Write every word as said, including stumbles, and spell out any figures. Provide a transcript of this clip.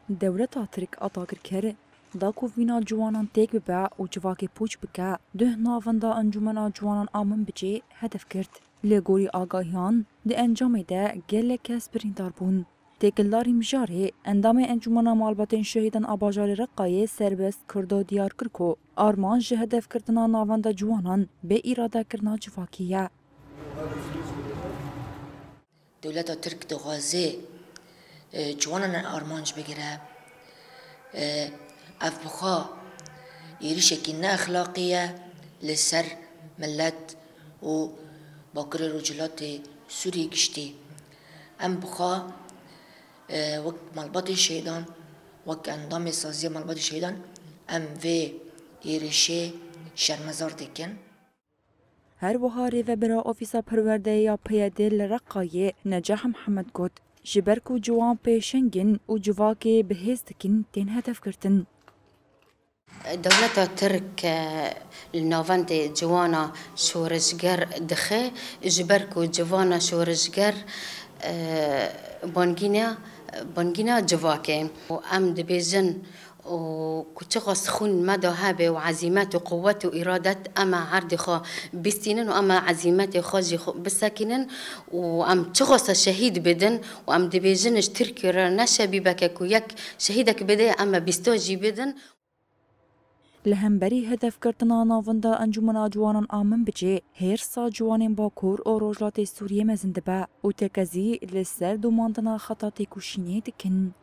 Dewleta Tirk a dagirker da ku vîna ciwanan têk bibe û civakê pûç bike, duh navenda Encûmena Ciwanan a Minbicê hedef girt. Li gorî agahiyan, di encamê de gelek kes birîndar bûn. Têkildarî mijarê, endamê Encûmena Malbatên Şehîdan a bajarê Reqayê Serbest Kurdo diyar kir ku armanc ji hedefgirtina navenda ciwanan bê îradekirina civakî ye. Dewleta Tirk dixwaze, e, ciwanan armanc bigire. E, ev bi xwe êrişekî neexlaqî ye li ser milet û Bakurê Rojhilatê Sûriyê giştî. Em bi xwe, e, wek malbatê şehîdan, wek endamê Saziya Malbatê Şehîdan, em vê êrişê şermezar dikin. Her wiha rêvebira Ofîsa Perwerdeyê ya P Y D li Reqayê Necah Mihemed got, ji ber ku ciwan pêşeng in û civakê bi hêz dikin, tên hedefgirtin. Dewleta Tirk, e, li navendê ciwana şoreşger dixe, ji ber ku civana şoreşger, e, bangîna, bangîna civakê. Û em dibêjin, û ku çiqas xwîn me de hebe û ezîmet û quwet û îradet, em ê erdê xwe bistînin û em ê ezîmetê xwe jî xwe bisekînin û em çiqas şehîd bidin û em dibêjin ji Tirkiyê re ne şebîbeke ku yek şehîdek bide, em ê bîsta jî bidin. Li hemberî hedefgirtina navenda Encûmena Ciwanan a Minbicê, hêrsa ciwanên Bakur û Rojhilatê Sûriyê mezin dibe û tekezî li ser domandina xeta têkoşînê dikin.